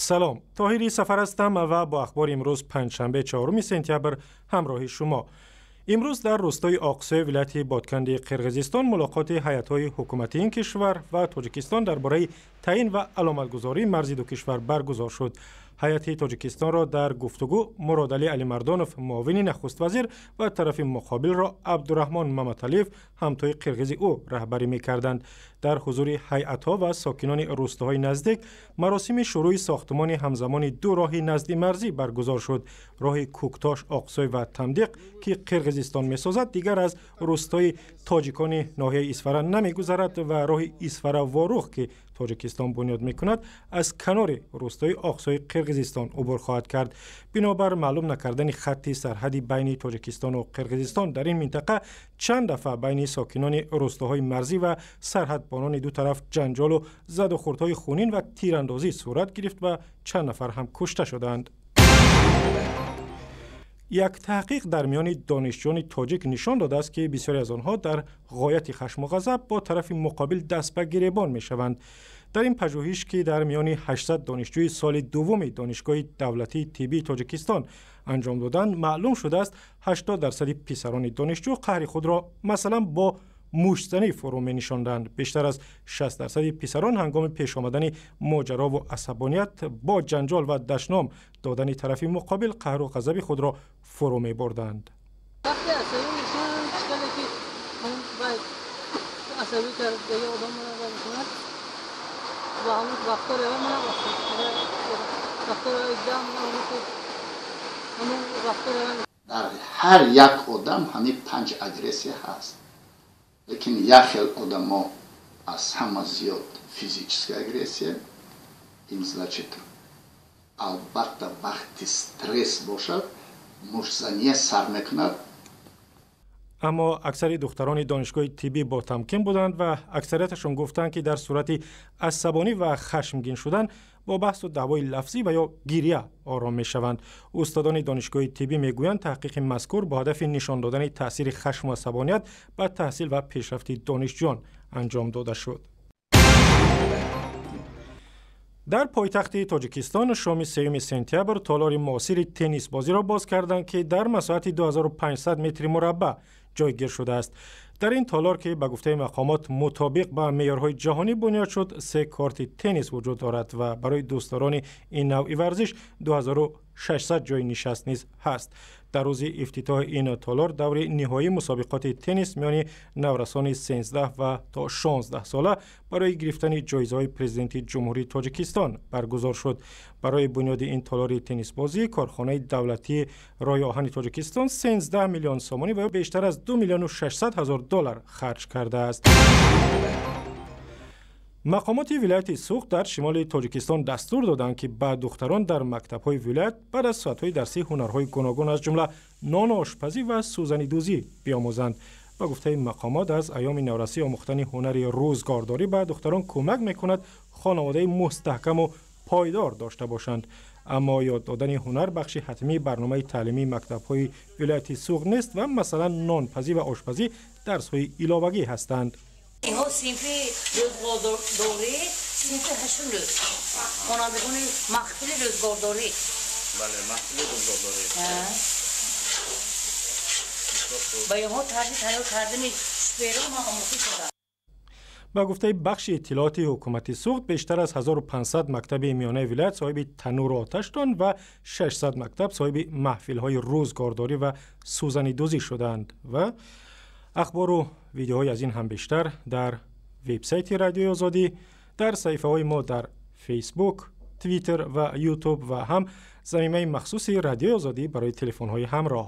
Салом, Тоҳири Сафар ҳастам ва бо ахбори имрӯз, панҷшанбе, 4 сентябр, ҳамроҳи шумо. Имрӯз дар рӯстои Оқсӯи вилояти Ботканди Қирғизистон мулоқоти ҳайатҳои ҳукумати ин кишвар ва Тоҷикистон дар бораи таъин ва аломатгузории марзи ду кишвар баргузор шуд. Ҳайати Тоҷикистонро дар гуфтугӯ Муродалӣ Алимардонов, муовини нахуствазир, ва тарафи муқобилро Абдураҳмон Маматалиев, ҳамтои қирғизи ӯ, раҳбарӣ мекарданд. Дар ҳузури ҳайатҳо ва сокинони рӯстоҳои наздик маросими шурӯъи сохтмони ҳамзамони ду роҳи назди марзӣ баргузор шуд. Роҳи Кӯктош, Оқсой ва Тамдиқ, ки Қирғизистон месозад, дигар аз рӯстои тоҷикони ноҳияи Исфара намегузарад ва роҳи Исфара Ворух, ки Тоҷикистон бунёд мекунад, аз канори рӯстои Оқсои Қирғизистон убур хоҳад кард. Бинобар маълум накардани хатти сарҳади байни Тоҷикистону Қирғизистон дар ин минтақа, чанд дафъа байни сокинони рӯстоҳои марзӣ ва сарҳадбонони ду тараф ҷанҷолу задухӯрдҳои хунин ва тирандозӣ сурат гирифт ва чанд нафар ҳам кушта шуданд. Як таҳқиқ дар миёни донишҷӯёни тоҷик нишон додааст, ки бисёре аз онҳо дар ғояти хашму ғазаб бо тарафи муқобил даст ба гиребон мешаванд. Дар ин пажӯҳиш, ки дар миёни 800 донишҷӯи соли дуввуми Донишгоҳи давлатии тиббии Тоҷикистон анҷом доданд, маълум шудааст, 80% писарони донишҷӯ қаҳри худро, масалан, бо муштзанӣ фурӯ менишонданд. Бештар аз 60% писарон ҳангоми пеш омадани моҷарову асабоният бо ҷанҷол ва дашном додани тарафи муқобил қаҳру ғазаби худро фурӯ мебурданд. Вақте асабӣ мешавам, чикале ки асабӣ кардаги одам мекунад ва ҳамун рафтори рафтори ҳамун рафтори. Дар ҳар як одам ҳамин панҷ агрессия ҳаст, лекин як хел одамо аз ҳама зиёд физическая агрессия. Ин значит, албатта, вақти стресс бошад, муштзания сар мекунад. Аммо аксари духтарони донишгоҳи тиббӣ ботамкин буданд ва аксарияташон гуфтанд, ки дар сурати асабонӣ ва хашмгин шудан бо баҳсу даъвои лафзӣ ва ё гиря ором мешаванд. Устодони донишгоҳи тиббӣ мегӯянд, таҳқиқи мазкур бо ҳадафи нишон додани таъсири хашму асабоният ба таҳсил ва пешрафти донишҷӯён анҷом дода шуд. Дар пойтахти Тоҷикистон шоми 3 сентябр толори муосири теннисбозиро боз карданд, ки дар масоҳати 2500 метри мураббаъ ҷойгир шудааст. Дар ин толор, ки ба гуфтаи мақомот мутобиқ ба меъёрҳои ҷаҳонӣ бунёд шуд, се корти теннис вуҷуд дорад ва барои дӯстдорони ин навъи варзиш 2600 ҷойи нишаст низ ҳаст. Дар рӯзи ифтитоҳи ин толор даври ниҳоии мусобиқоти теннис миёни наврасони 13 ва то 16 сола барои гирифтани ҷоизаҳои Президенти Ҷумҳурии Тоҷикистон баргузор шуд. Барои бунёди ин толори теннисбозӣ корхонаи давлатии роҳи оҳани Тоҷикистон 13 миллион сомонӣ ва ё бештар аз 2 миллиону 600 ҳазор доллар харҷ кардааст. Мақомоти вилояти Суғд дар шимоли Тоҷикистон дастур доданд, ки ба духтарон дар мактабҳои вилоят баъд аз соатҳои дарсӣ ҳунарҳои гуногун, аз ҷумла нону ошпазӣ ва сӯзанидӯзӣ биомӯзанд. Ба гуфтаи мақомот, аз айёми наврасӣ омӯхтани ҳунари рӯзгордорӣ ба духтарон кӯмак мекунад хонаводаи мустаҳкаму пойдор дошта бошанд. Аммо ёд додани ҳунар бахши ҳатмии барномаи таълимии мактабҳои вилояти Суғд нест ва, масалан, нонпазӣ ва ошпазӣ дарсҳои иловагӣ ҳастанд. Инҳо синфи рӯзгордорӣ, синфи ҳаштум, хонандагони маҳфили рӯзгордорӣ. Бале, маҳфили рӯзгордорӣ. Ба инҳо тарзи тайёр кардани шперо ман омӯхта шудам. Ба гуфтаи бахши иттилооти ҳукумати Суғд, бештар аз 1500 мактаби миёнаи вилоят соҳиби танӯру оташдон ва 600 мактаб соҳиби маҳфилҳои рӯзгордорӣ ва сӯзанидӯзӣ шудаанд. Ва ахбору видеоҳои аз ин ҳам бештар дар вебсайти Радиои Озодӣ, дар саҳифаҳои мо дар Фейсбук, Твиттер ва Ютуб ва ҳам замимаи махсуси Радиои Озодӣ барои телефонҳои ҳамроҳ.